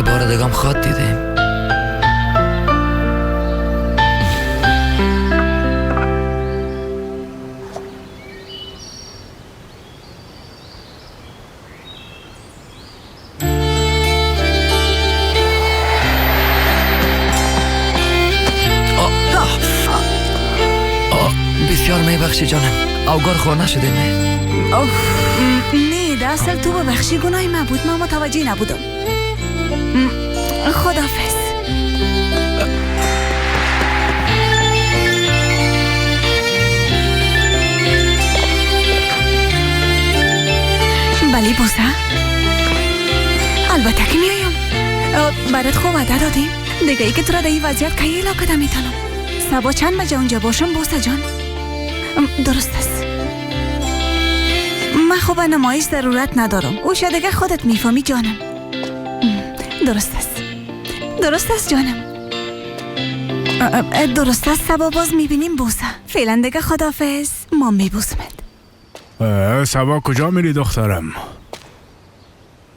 خانه باردگام خواد دیدیم. بسیار میبخشی جانم، اوگار خور نشده نه؟ نه، در اصل تو ببخشی، گناه من بود، من متوجه نبودم. خداحافظ. بله بوسه، البته که میایم. برات خوب وعده دادیم دیگه، ای که تو را در این وضعیت کی اعلا کده میتونم. صبا چند بجه اونجا باشم بوسه جان؟ درست است. من خوب نمایش ضرورت ندارم، اوشا دیگه خودت میفهمی جانم. درست است، درست است جانم، درست است. صبا باز میبینیم بوسه. فعلا دیگه خداحافظ، ما میبوسمت. صبا کجا میری دخترم؟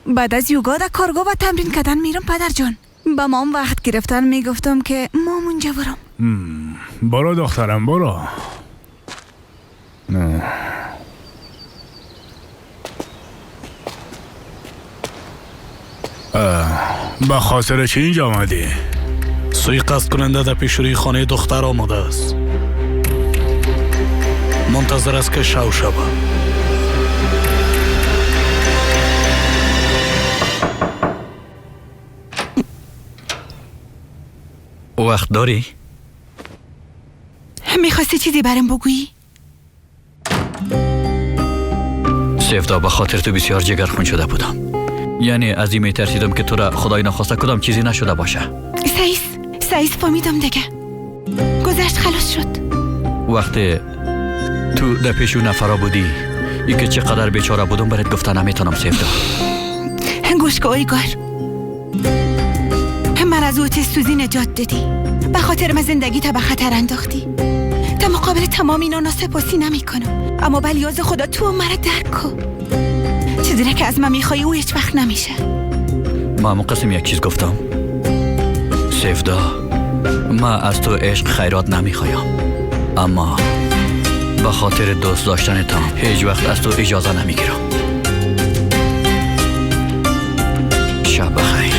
بعد از یوگا در کارگاه و تمرین کردن میرم پدر جان. با مام وقت گرفتن میگفتم که مام اونجا برم. برو دخترم برو. با خاطر چی اینجا آمدی؟ سوی قصد کننده در پیش روی خانه دختر آمده است. منتظر است که شو شود. وقت داری؟ میخواستی چیزی برام بگویی؟ سفدا، به خاطر تو بسیار جگرخون شده بودم. یعنی از این میترسیدم که تو را خدای نخواسته کدام چیزی نشده باشه. سعیس فهمیدم دیگه. گذشت، خلاص شد. وقتی تو در پیش اون نفرا بودی، ای که چقدر بیچاره بودم برات گفته نمیتونم سفدا. گوش کن ایگار، من از اوت سوزی نجات دادی، به خاطر من زندگی تا به خطر انداختی. تا مقابل تمام اینا ناسپاسی نمیکنم، اما بلیاز خدا تو مرا درک کن. چیزی که از من میخوای او هیچ وقت نمیشه. ما قسم یک چیز گفتم سفدا، ما از تو عشق خیرات نمیخوایم، اما به خاطر دوست داشتن تا هیچ وقت از تو اجازه نمیگیرم. شب بخیر.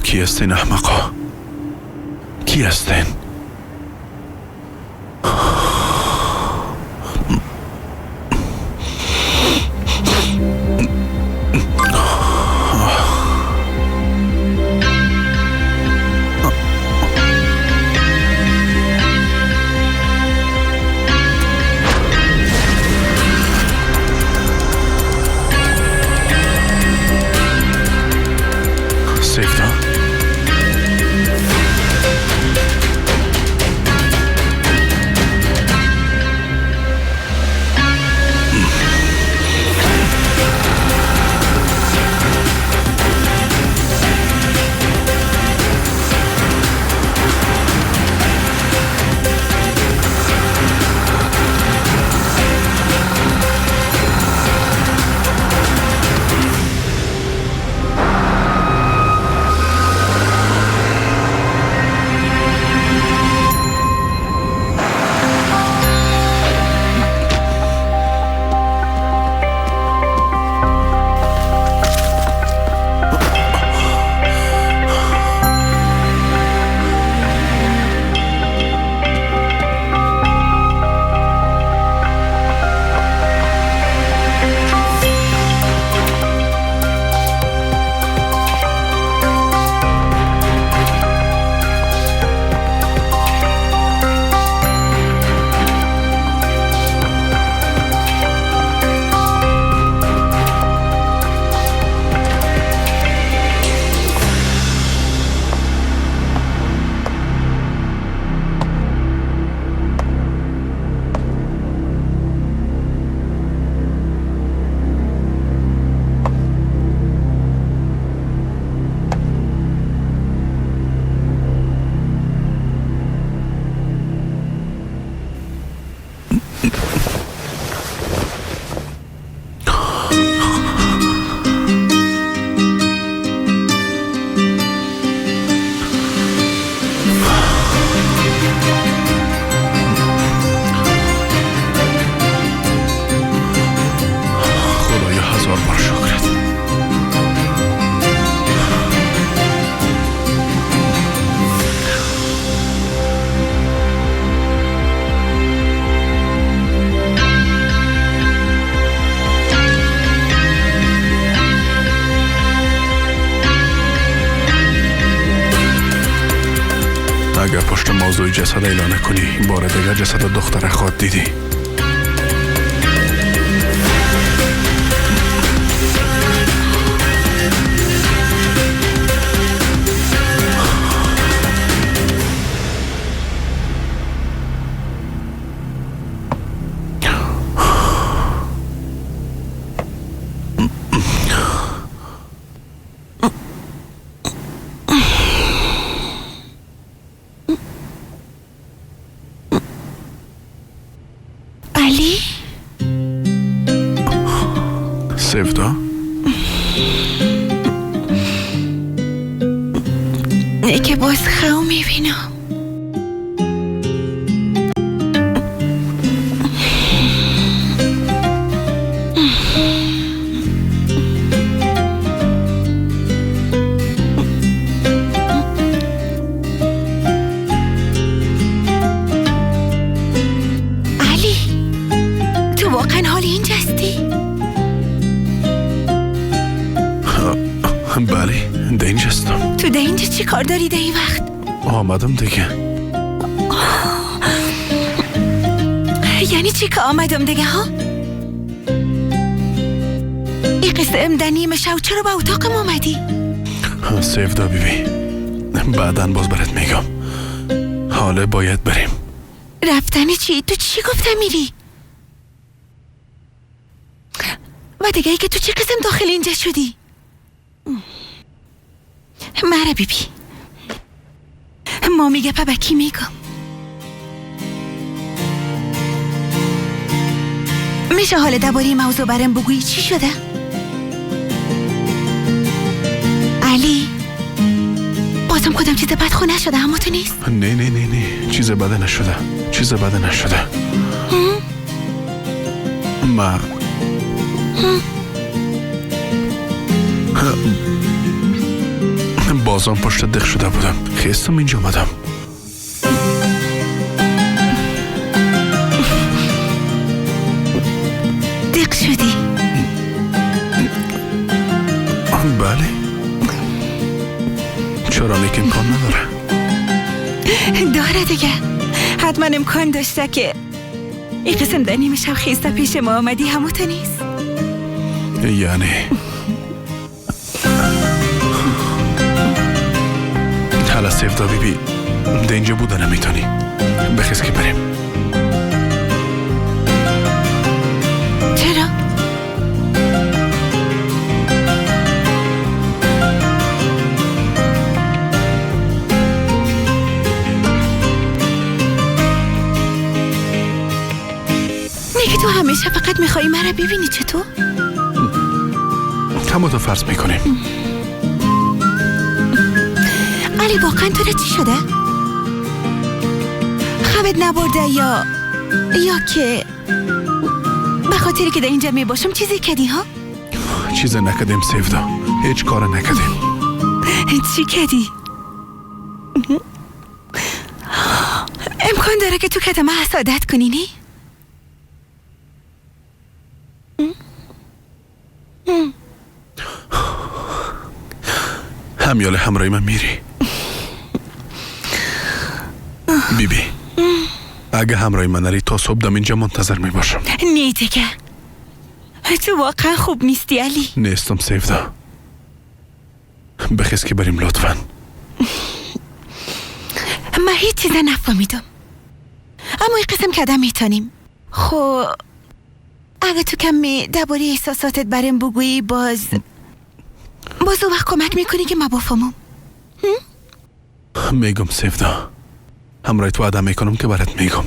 کی هستین احمقا؟ کی هستین؟ سیفتا؟ موضوع جسد اعلان کنی بار دیگر جسد دختر خود دیدی. علی؟ سفدا؟ نه که باز خو میبینم. علی، تو واقعا حال اینجا هستی؟ بله، ده اینجا هستم. تو ده اینجا چی کار داری ده این وقت؟ آمدم دیگه. یعنی چی که آمدم دیگه ها؟ این قصه ام ده نیمه شو چرا به اتاقم آمدی؟ سیفدا بیبی، بعدا باز برات میگم. حالا باید بریم. رفتن چی؟ تو چی گفتم میری؟ و دیگه ای که تو چه قسم داخل اینجا شدی؟ مرا بیبی، ما میگه پا کی میگم؟ میشه حال درباره موضوع برام بگویی چی شده؟ علی، بازم کدام چیز بد خو نشده؟ اما تو نیست؟ نه نه نه نه، چیز بد نشده، چیز بد نشده. ما بازم پشت دق شده بودم، خیستم اینجا آمدم. دق شدی؟ بله. چرا نیک امکان نداره؟ داره دیگه، حتما امکان داشته که این قسم در نیمه شب خیسته پیش ما آمدی، همو تو نیست؟ یعنی حالا سیفدا بیبی، ده اینجا بوده نمیتونی. بخیز که بریم. چرا؟ نه که تو همیشه فقط میخوایی مرا ببینی، چطور؟ همو تو فرض میکنیم. علی واقعا تو چی شده؟ خوابت نبرده یا که به خاطری که در اینجا می باشم چیزی کدی ها؟ چیز نکدیم سیفدا، هیچ کار نکدیم. چی کدی؟ امکان داره که تو کد ما حسادت کنی نی؟ همیال همراهی من میری. بیبی، اگه همراهی من نری تا صبح دم اینجا منتظر می باشم. نه دیگه، تو واقعا خوب نیستی علی. نیستم سیفدا، بخیز که بریم لطفا. من هیچ چیز نفهمیدم، اما این قسم که آدم میتونیم. خب اگه تو کمی درباره احساساتت برام بگویی باز اون وقت کمک میکنی که من بفهمم. میگم سیفدا، همراه تو وعده میکنم که برات میگم،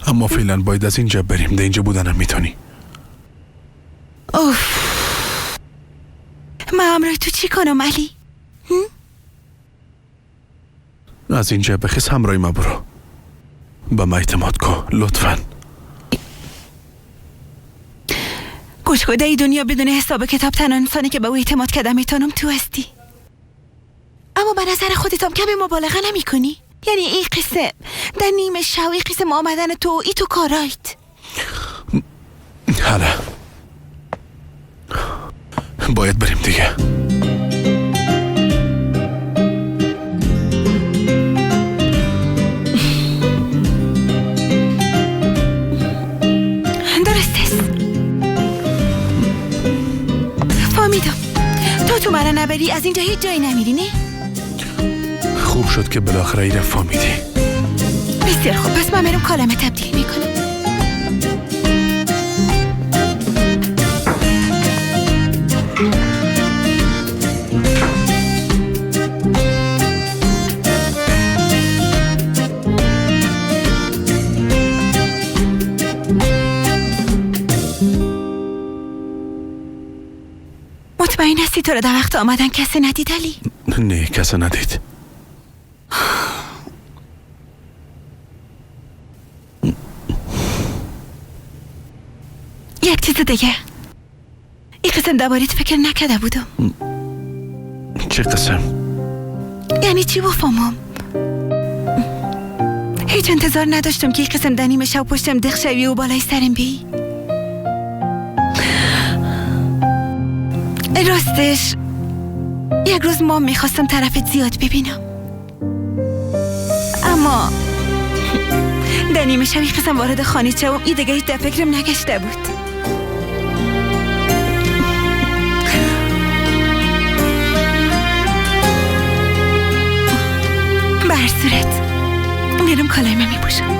اما فعلا باید از اینجا بریم. ده اینجا بودنم میتونی. اوف، من همراه تو چی کنم علی؟ از اینجا بخیز همراه ما برو. به من اعتماد کن لطفا. گوش کن، ای دنیا بدون حساب کتاب تنها انسانی که به او اعتماد کردم میتونم تو هستی. اما به نظر خودت هم کمی مبالغه نمی کنی؟ یعنی این قصه در نیمه شب، این قصه آمدن تو، ای تو کارایت. حالا باید بریم دیگه. مرا نبری از اینجا هیچ جایی نمیری نه؟ خوب شد که بالاخره ایره فهمیدی. بسیار خوب، پس من میرم کالمه تبدیل میکنم. مطمئن هستی تو رو در وقت آمدن کسی ندید علی؟ نه کسی ندید. یک چیز دیگه، این قسم درباره‌ت فکر نکرده بودم. چه قسم؟ یعنی چی بفهمم؟ هیچ انتظار نداشتم که این قسم در نیمه شب پشتم دق شوی و بالای سرم بی. راستش یک روز ما میخواستم طرفت زیاد ببینم، اما در نیمه شب این قسم وارد خانه شوم این دیگه هیچ در فکرم نگشته بود. به هر صورت میرم کالای من میپوشم.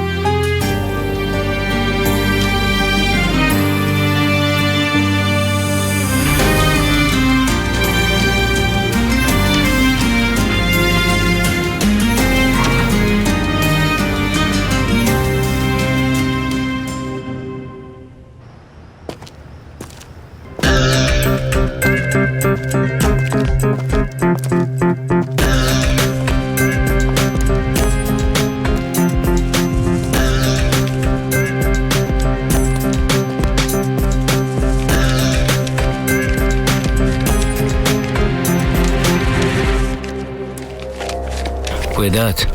وداد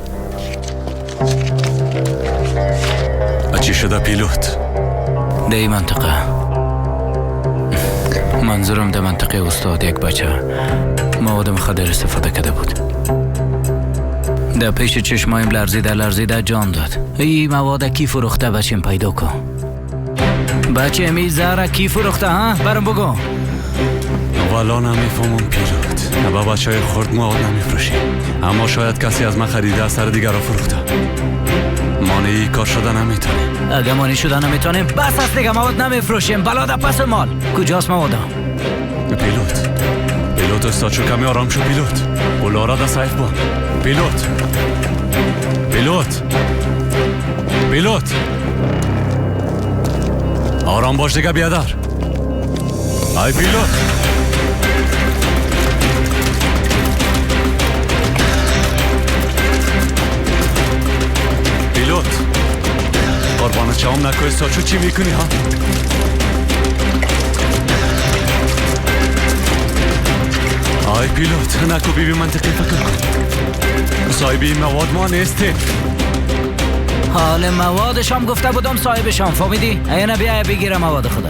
چی شده پیلوت؟ در این منطقه، منظورم در منطقه استاد یک بچه مواد مخدر استفاده کرده بود. در پیش چشمایم لرزیده لرزیده جان داد. این مواد کی فروخته بچیم پیدا کن. بچه می زهره کی فروخته ها؟ برام بگو. والا نمیفهمم پیلوت. با بچه های خرد مواد نمیفروشیم، اما شاید کسی از من خریده از سر دیگر را فروخته. مانعی کار شده نمیتونیم. اگه مانع شده نمیتونیم بس است دیگه، مواد نمیفروشیم. بلا در پس مال. کجاست مواد؟ پیلوت، پیلوت استاد شو کمی آرام شو پیلوت. پولا را در سیف بان. پیلوت، پیلوت، پیلوت، آرام باش دیگه بیادر. ای پیلوت، پیلوت، قربان چام نکو استاد شو چی میکنی ها؟ آی پیلوت نکو بیبی منطقی فکر کن. صاحبی مواد ما نیستیم. حال موادشام گفته بودم صاحبشام، فهمیدی؟ اینه بیا بگیره مواد خدا.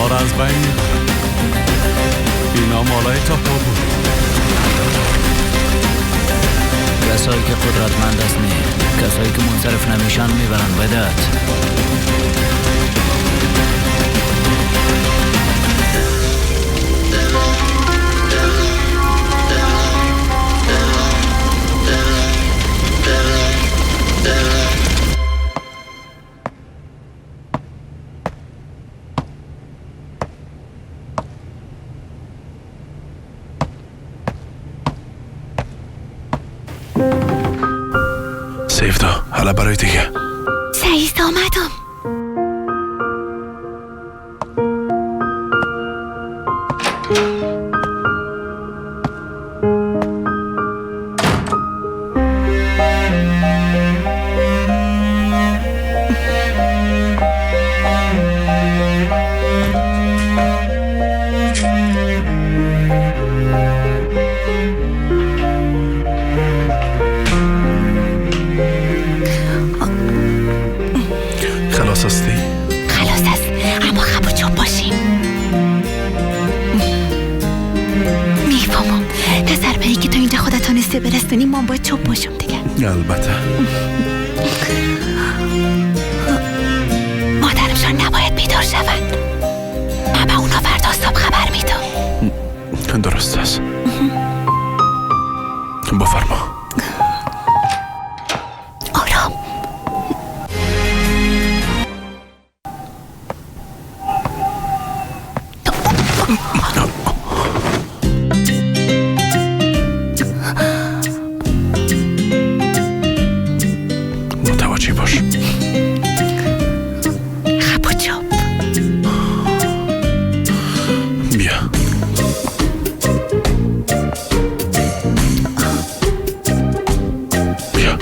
از بین میبرم. اینا مالای تاکا بود. کسایی که قدرتمند است نه، کسایی که منصرف نمیشن میبرن بدت. سیفدا حالا برای دیگه. سعید آمدم. باید چوب باشم دیگه. البته مادرمشان نباید بیدار شوند. من به اونا فردا صبح خبر میدم. درست است. بفرما. آرام. متوجه باش. خب و چوب. بیا. بیا.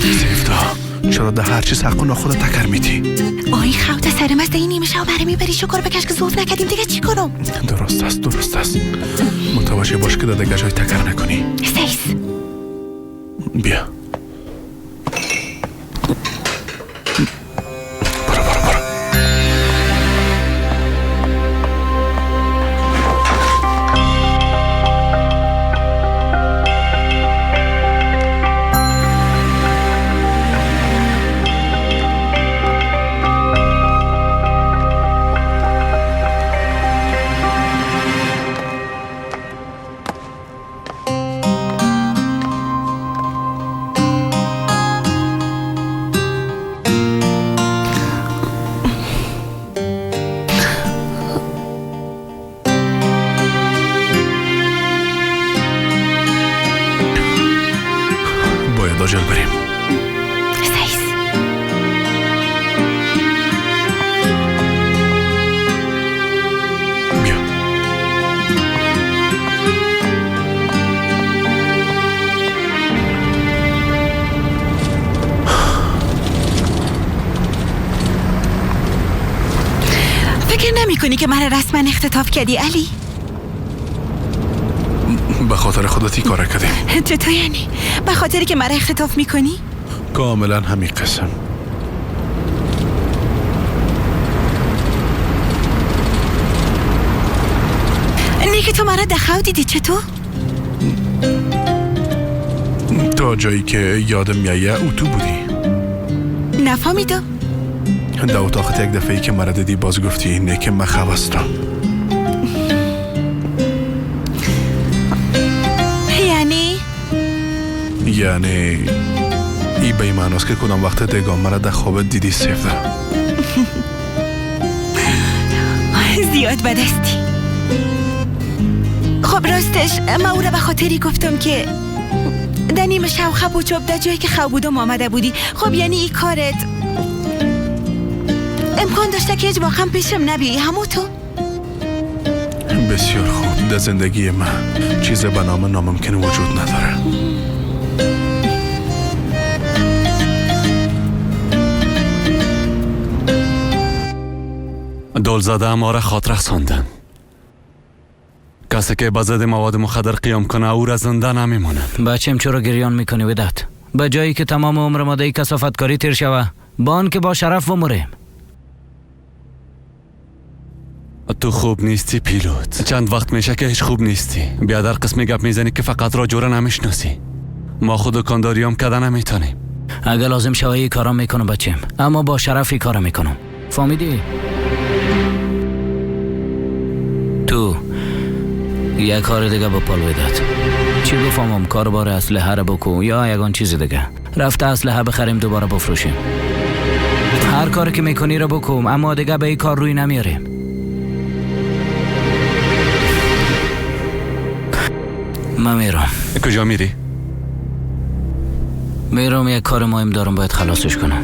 سیفتا، چرا ده هر چیز حق و ناخود تکر میدی؟ با این خوت سر مست این نیمه شب برای میبری شکر بکش که ضعف نکردیم دیگه چی کنم؟ درست است، درست است. متوجه باش که در جای تکر نکنی. سیس. بیا. برو برو برو. باید عجل بریم. سیس. بیا. فکر نمی کنی که من رسما اختطاف کردی علی؟ به خاطر خودت این کار کردیم. چطور یعنی؟ به خاطری که مرا اختطاف میکنی؟ کاملا همین قسم. نه که تو مرا دخو دیدی چطور؟ تا جایی که یادم میایه او تو بودی. نفهمیدم. در اتاقت یک دفعه ای که مرا دیدی باز گفتی نه که من خواستم. یعنی؟ یعنی ای به این معناست که کدام وقت دیگه مرا در خواب دیدی سیفده. زیاد بدستی. خب راستش من او را به خاطری گفتم که در نیمه شب خب و چوب در جایی که خواب بودم آمده بودی. خب یعنی ای کارت امکان داشته که هیچ واقعا پیشم نبیایی همو تو؟ بسیار خوب. در زندگی من چیز به نام ناممکن وجود نداره. دول زده ما را خاطر رساندن. کسی که به ضد مواد مخدر قیام کنه او را زنده نمیماند. بچم چرا گریان میکنی وداد؟ به جایی که تمام عمر ما در کثافتکاری تیر شوه، با آن که با شرف بمریم. تو خوب نیستی پیلوت. چند وقت میشه که هیچ خوب نیستی. بیا در قسم گپ میزنی که فقط را جوره نمیشناسی. ما خود دکانداریام کده نمیتونیم. اگه لازم شوه ای کارا میکنم بچم، اما با شرف ای کارا میکنم. فهمیدی؟ تو یک کار دیگه با پال وداد. چی بفهمم؟ کاربار اسلحه را بکو یا یگان چیز دیگه. رفته اسلحه بخریم دوباره بفروشیم. هر کاری که میکنی را بکن، اما دیگه به این کار روی نمیاریم. من میرم. کجا میری؟ میرم یک کار مهم دارم باید خلاصش کنم.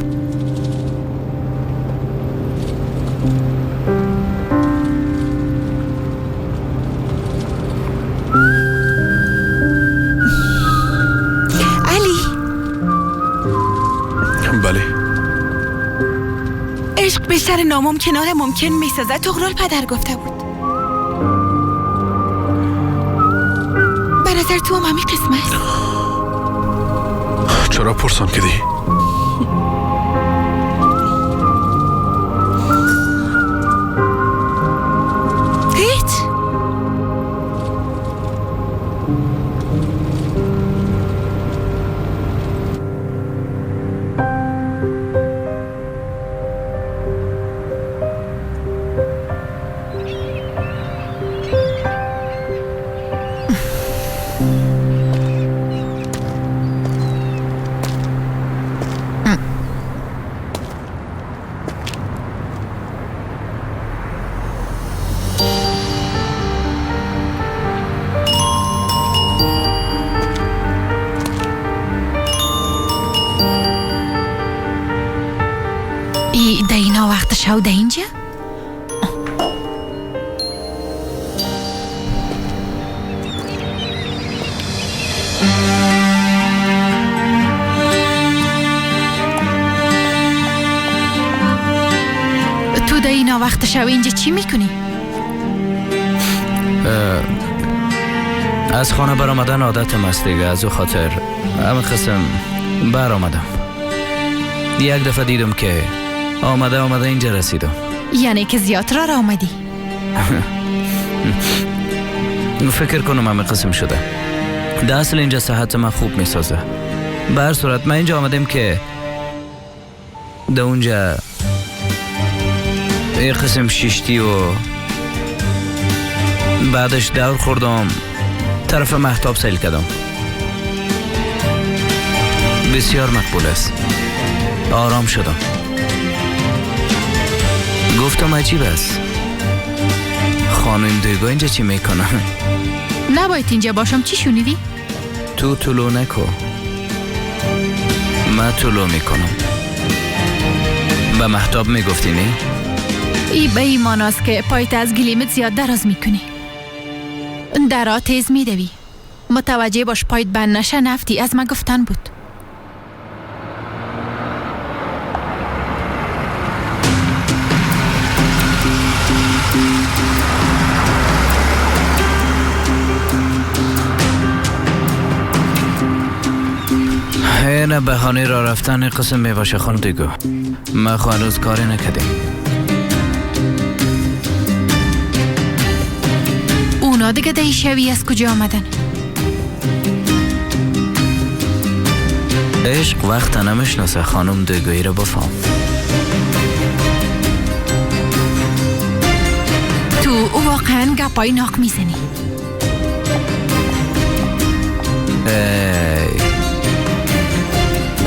علی. بله. عشق بیشتر ناممکنار ممکن میسازد. طغرل پدر گفته بود. به نظر تو هم همین قسم است. چرا پرسان کردی؟ وقت شو ده اینجا؟ تو ده اینا وقت شو اینجا چی میکنی؟ از خانه برآمدن عادتم است دیگه، از او خاطر همه قسم برآمدم. یک دفعه دیدم که آمده اینجا رسیدم. یعنی که زیاد را آمدی؟ فکر کنم همه قسم شده. در اصل اینجا صحت من خوب میسازه. به هر صورت من اینجا آمدیم که در اونجا یه قسم شیشتی و بعدش دور خوردم طرف مهتاب سیل کردم. بسیار مقبول است. آرام شدم. گفتم عجیب است، خانم دیگه اینجا چی میکنه؟ نباید اینجا باشم. چی شنیدی؟ تو طلو نکو، من طلو میکنم. به مهتاب میگفتی نه؟ ای به ایمان است که پایت از گلیمت زیاد دراز میکنی. درا تیز میدوی. متوجه باش پایت بند نشه نفتی. از من گفتن بود. نه بهانه را رفتن قسم می باشه خانم دیگو. ما خو هنوز کاری نکردیم. اونا دیگه ده شوی از کجا آمدن؟ عشق وقت نمیشناسه خانم دیگویی را بفهم. تو واقعا گپای ناق میزنی.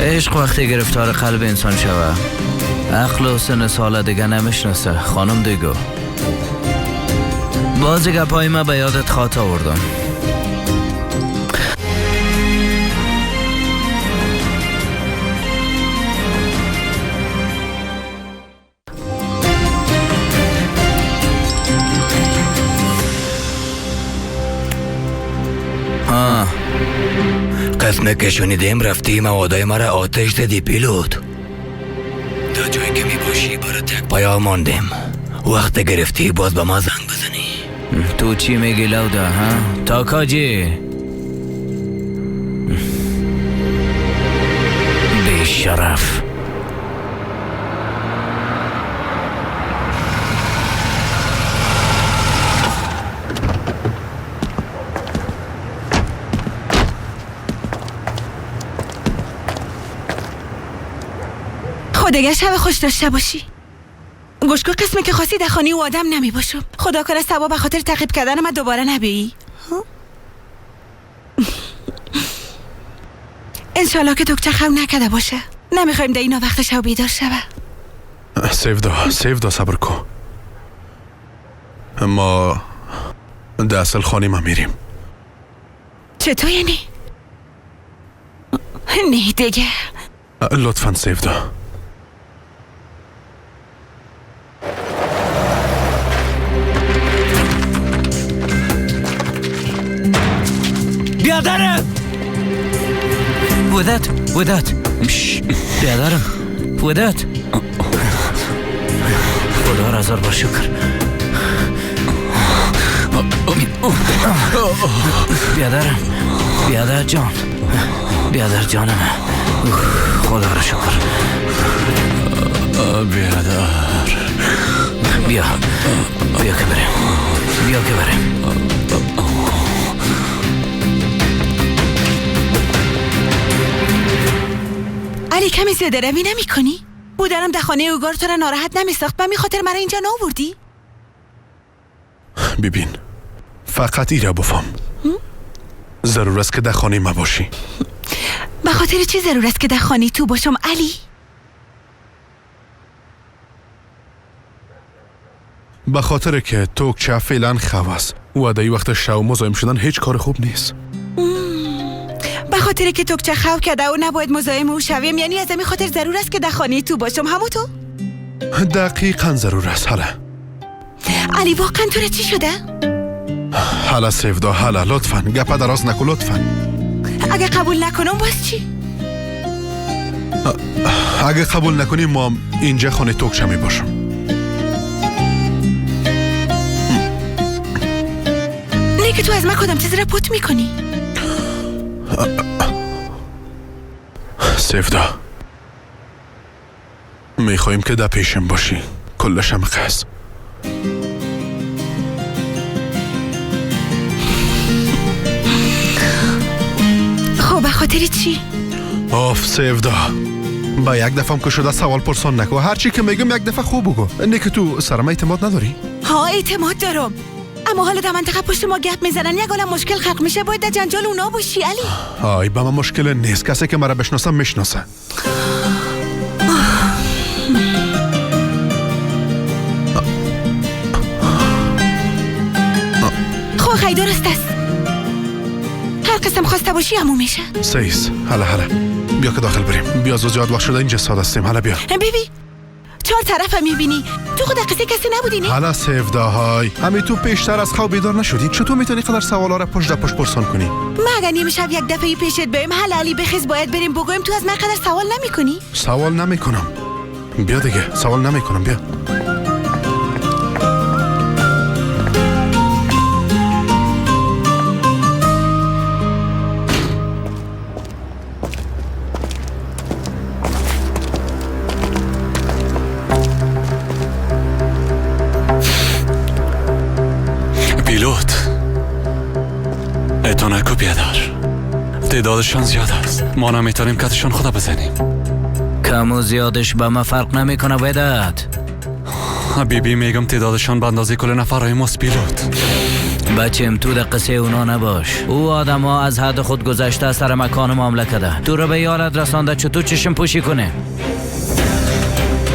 عشق وقتی گرفتار قلب انسان شوه عقل و سن سال دیگه نمیشناسه خانم دیگو. باز گپای ما به یادت خاطر آوردم. قسمه که شنیدیم رفتی موادای مرا آتش زدی پیلوت. تا جایی که میباشی برای تک پایا ماندیم. وقت گرفتی باز به ما زنگ بزنی. تو چی میگی لودا ها؟ تاکاجی بی شرف. خدایا شب خوش داشته باشی. گوش کن، قسمی که خواستی در خانه او آدم نمی باشم. خدا کنه صبا به خاطر تعقیب کردن من دوباره نبیایی. انشالله که دکتر خو نکده باشه. نمیخوایم در اینا وقت شب بیدار شوه. سیفدا صبر کن. ما در اصل خانه ما میریم. چطور یعنی؟ نه دیگه. لطفا سیفدا. بیادرم وداد بیادرم وداد. خدا را هزار بار شکر. بیادرم، بیادر جان، بیادر جانم، خدا را شکر. بیادر بیا بیا که بریم، بیا که بریم. علی کمی زیاده روی نمی کنی؟ بودنم در خانه اوگار تو را ناراحت نمی ساخت. به می خاطر مرا اینجا نآوردی؟ ببین فقط ایره بفهم ضرور است که در خانه ما باشی. به خاطر چی ضرور است که در خانه تو باشم علی؟ به خاطر که تو چه فعلا خو است و در وقت شو مزاحم شدن هیچ کار خوب نیست. به خاطر که توکچه خو کرده و نباید مزاحم او شویم، یعنی از همین خاطر ضرور است که در خانه تو باشم. همو تو؟ دقیقا ضرور است. حالا علی واقعا تو را چی شده؟ حالا سیفدا، حالا لطفا گپ دراز نکن لطفا. اگه قبول نکنم باز چی؟ اگه قبول نکنی ما اینجا خانه توکچه می باشم. نه که تو از من کدام چیز را پت میکنی؟ سیفدا میخواییم که در پیشم باشی، کلشم قصد. خب به خاطر چی؟ آف سیفدا، با یک دفعه که شده سوال پرسان نکو، هرچی که میگم یک دفعه خوب بگو. نه که تو سرم اعتماد نداری؟ ها اعتماد دارم، اما حالا در منطقه پشت ما گپ میزنن، یک عالم مشکل خلق میشه، باید در جنجال اونا باشی علی. آی با من مشکل نیست، کسی که مرا بشناسم میشناسه. خب خیلی درست است، هر قسم خواسته باشی همون میشه. سیس حالا حالا بیا که داخل بریم، بیا زیاد وقت شده اینجا ساده هستیم. حالا بیا بیبی، چهار طرف هم میبینی، تو خود قصه کسی نبودی نه؟ حالا سیفداهای همین تو پیشتر از خواب بیدار نشدی، چطور میتونی قدر سوالا را پشت در پشت پرسان کنی؟ ما اگر نیم شب یک دفعه پیشت بیم حالا علی بخیز باید بریم بگویم، تو از من قدر سوال نمیکنی؟ سوال نمیکنم، بیا دیگه سوال نمیکنم، بیا. پیلوت اتانکو بیادر، تعدادشان زیاد است، ما نمیتونیم کتشان خدا بزنیم. کم و زیادش به ما فرق نمیکنه وداد. بی بی میگم تعدادشان به اندازه کل نفرهای ماست پیلوت. بچم تو در قصه اونا نباش، او آدم ها از حد خود گذشته سر مکان معامله کرده، تو رو به یادت رسانده چطور چشم پوشی کنه.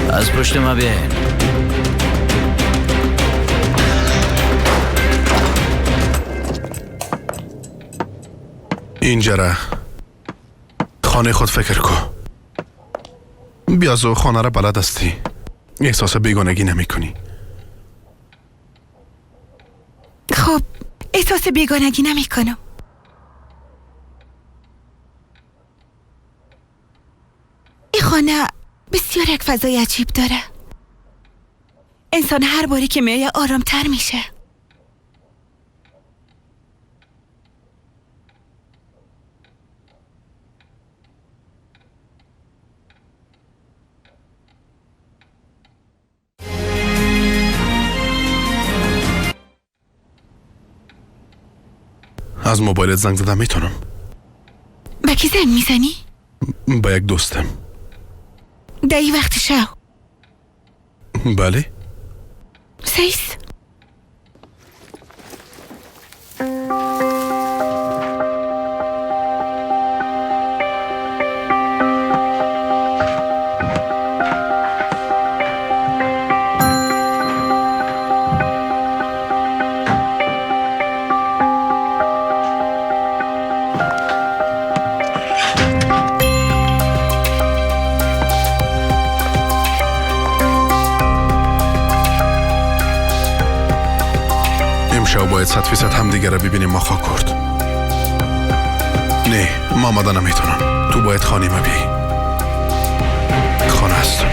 از پشت ما بیاین. اینجا را خانه خود فکر کن، بیا زو خانه را بلد هستی، احساس بیگانگی نمی کنی. خب احساس بیگانگی نمی کنم. این خانه بسیار یک فضای عجیب داره، انسان هر باری که میایه آرامتر میشه. از موبایلت زنگ زدم میتونم. با کی زنگ میزنی؟ با یک دوستم. در این وقت شب؟ بله. سیس امشب باید 100% همدیگه را ببینیم. ما خاک کرد. نه ما آمده نمیتونم، تو باید خانه ما بیایی. خانه است.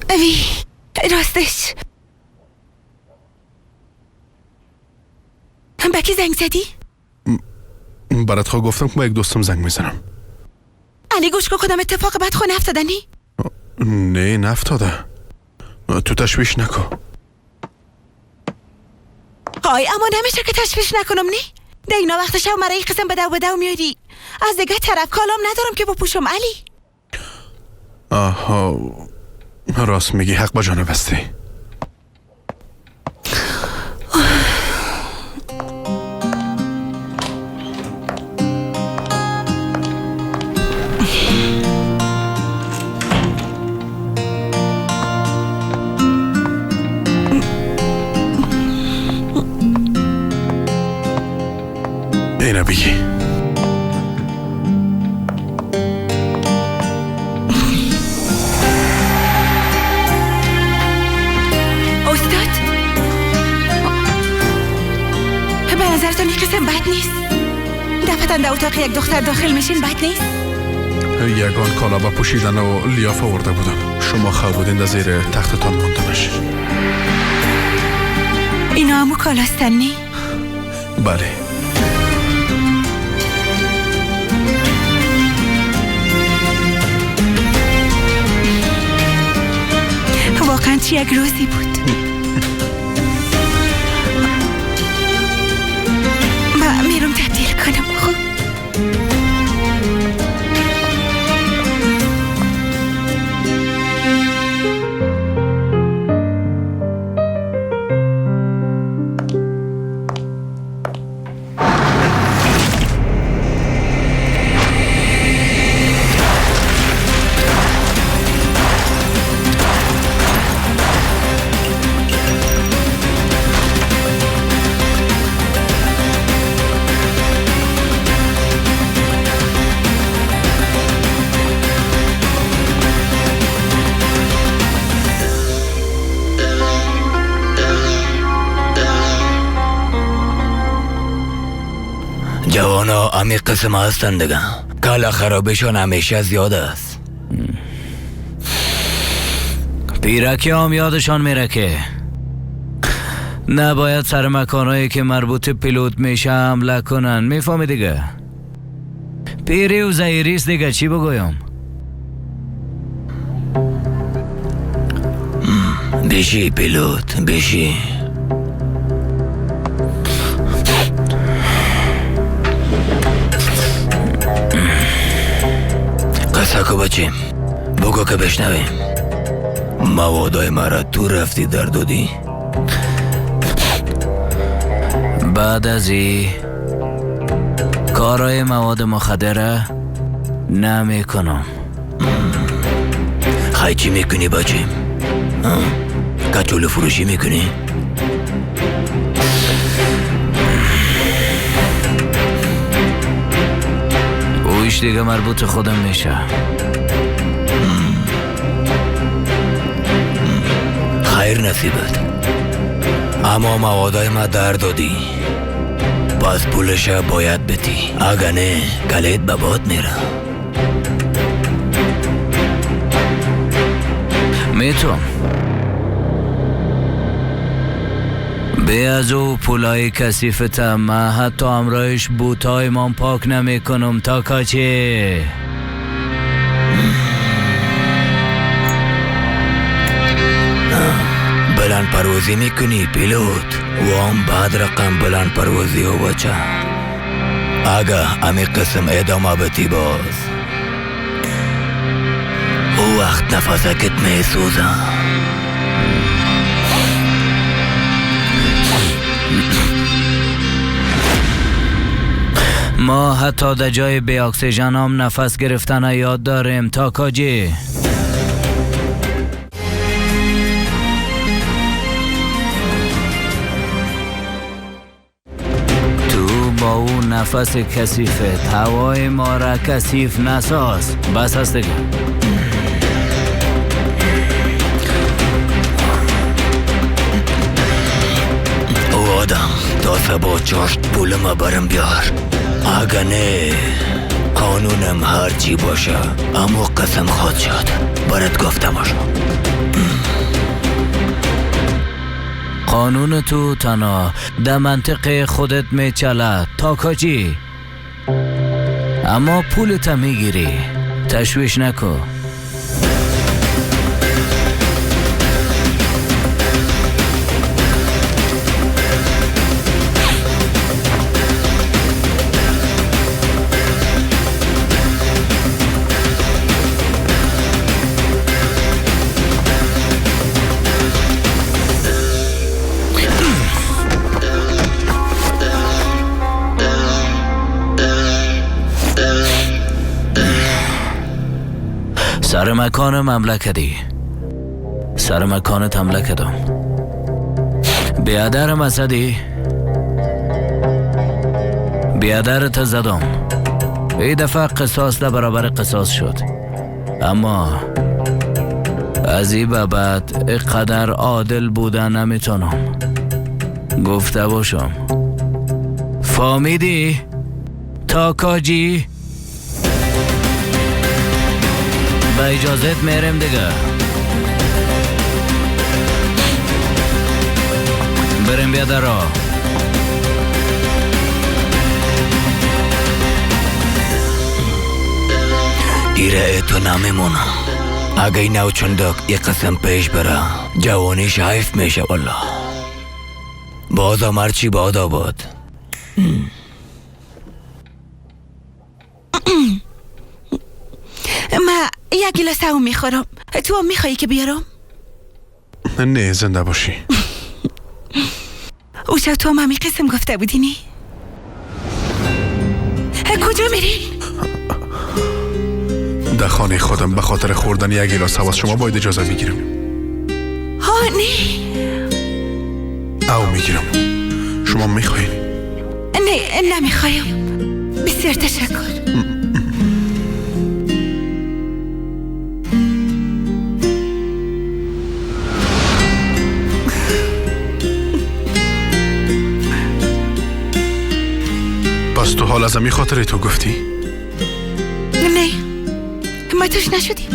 اوی راستش به کی زنگ زدی؟ برات خواه گفتم که با یک دوستم زنگ میزنم. علی گوش کن، کدام اتفاق بد خو نفتادنی؟ نه نفتاده، تو تشویش نکن. های اما نمیشه که تشویش نکنم. نه در اینا وقت شب مرا این قسم به دو میاری، از دیگه طرف کالام ندارم که بپوشم علی. آها راست میگی، حق با جانب هستی. اینا بگی. استاد، به نظرتون این قسم بد نیست؟ دفعتا در اتاق یک دختر داخل میشین بد نیست؟ یگان کالا با پوشیدن و لیاف آورده بودم. شما خواب بودین در زیر تختتان ماندمش. اینا همو کالاستن نی؟ بله. واقعا چی یک روزی بود. من میرم تبدیل کنم. خب جوانا امی قسم هستند دیگه. کالا خرابشان همیشه زیاد است. پیرکی هم یادشان میره که نباید سر مکانهایی که مربوط پیلوت میشه حمله کنن. میفهمی دیگه؟ پیری و زهیریست دیگه، چی بگویم؟ بشی پیلوت، بشی. قصه کو بچیم، بگو که بشنویم. موادای مرا تو رفتی در دادی؟ بعد از ای کارای مواد مخدره نمی کنم. خی چی میکنی بچیم؟ کچولو فروشی میکنی؟ اویش دیگه مربوط خودم میشه. خیر نصیبت، اما موادای ما در دادی، پس پولش باید بتی، اگه نه کلیت به باد میره. میتونم به از او پولای کثیفتم من حتی امرایش بوتای من پاک نمی کنم. تا کاچه بلند پروازی میکنی پیلوت، و هم بعد رقم بلند پروازی و بچه. اگه امی قسم ادامه بتی باز او وقت نفسکت میسوزم. ما حتی در جای بی اکسیژن هم نفس گرفتن یاد داریم. تا کاجی تو با او نفس کثیفت هوای ما را کثیف نساز. بس هست دیگه. او آدم تا سبا چاشت پول ما برم بیار، اگه نه قانونم هرچی باشه اما قسم خواهد شد. برات گفتم باشم. قانون تو تنها در منطقه خودت میچلد تا کاجی، اما پولت میگیری. تشویش نکن. سر مکان حمله کردی، سر مکانت حمله کردم، بیادرم زدی، بیادرت زدم. ای دفعه قصاص در برابر قصاص شد. اما از این به بعد اینقدر عادل بودن نمیتونم. گفته باشم. فهمیدی؟ تاکاجی؟ به اجازت میرم دیگه. بریم بیادرها. ایره تو نمیمونم. اگه نو چندک یه قسم پیش بره جوانیش حیف میشه والله. بازم هرچی باد آباد. من یک گیلاس او میخورم. تو هم میخوایی که بیارم؟ نه زنده باشی. او شب تو هم همی قسم گفته بودی نی؟ کجا میری؟ در خانه خودم به خاطر خوردن یک گیلاس از شما باید اجازه میگیرم. ها نه او میگیرم. شما میخواین؟ نه نمیخوایم. بسیار تشکر. پس تو حال از همی خاطر تو گفتی؟ نه ما توش نشدیم.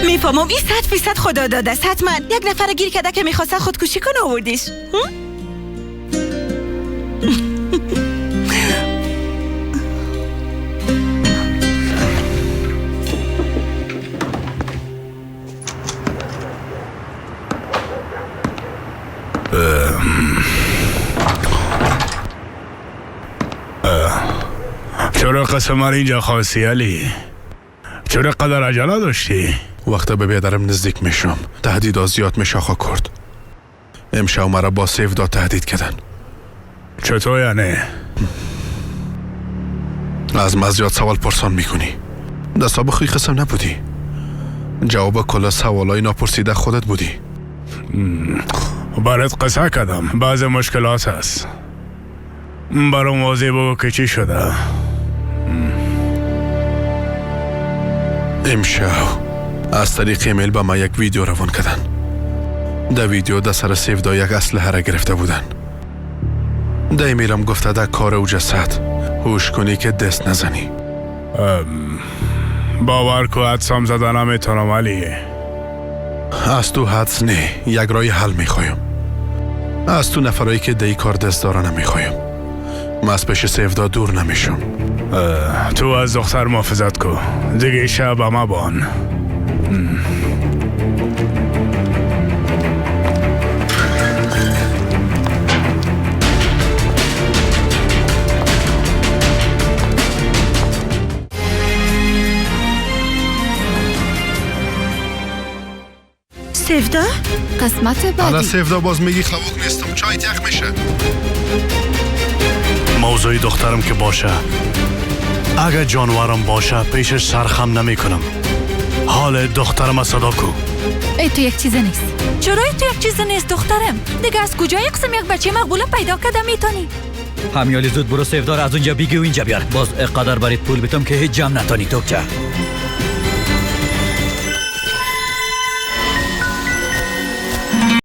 میفهمم این 100% خدا داده است. حتما یک نفر گیر کرده که میخواسته خودکشی کنه آوردیش. چرا قسم اینجا خواستی علی؟ چرا قدر عجله داشتی؟ وقتی به بیادرم نزدیک میشم تهدید زیاد میشه آقا کرد. امشب مرا با سیفدا تهدید کردن. چطور یعنی؟ از من زیاد سوال پرسان میکنی. دستا بخوی قسم نبودی. جواب کل سوالای ناپرسیده خودت بودی. برات قصه کردم بعض مشکلات هست. برام واضح بگو که چی شده. امشب از طریق ایمیل به ما یک ویدیو روان کردن. در ویدیو در سر سیفدا یک اسلحه را گرفته بودن. در ایمیلم گفته در کار او جسد هوش کنی که دست نزنی. باور کو حدسم زده نمیتونم علی. از تو حدس نه، یک رای حل میخوایم. از تو نفرایی که دی کار دست داره نمیخوایم. من از پیش سیفدا دور نمیشم. تو از دختر محافظت کو دیگه شب اما بان. سیفدا؟ قسمت بعدی. حالا سیفدا باز میگی خواب نیستم، چای یخ میشه. موضوع دخترم که باشه، اگه جانورم باشه پیشش سرخم نمی کنم. حال دخترم صدا کو. ای تو یک چیز نیست. چرا ای تو یک چیز نیست دخترم؟ دیگه از کجای قسم یک بچه مقبوله پیدا کرده میتونی؟ همیالی زود برو سیفدا از اونجا بگی و اینجا بیار. باز اقدر برات پول بیتم که هیچ جمع نتونی توکچه.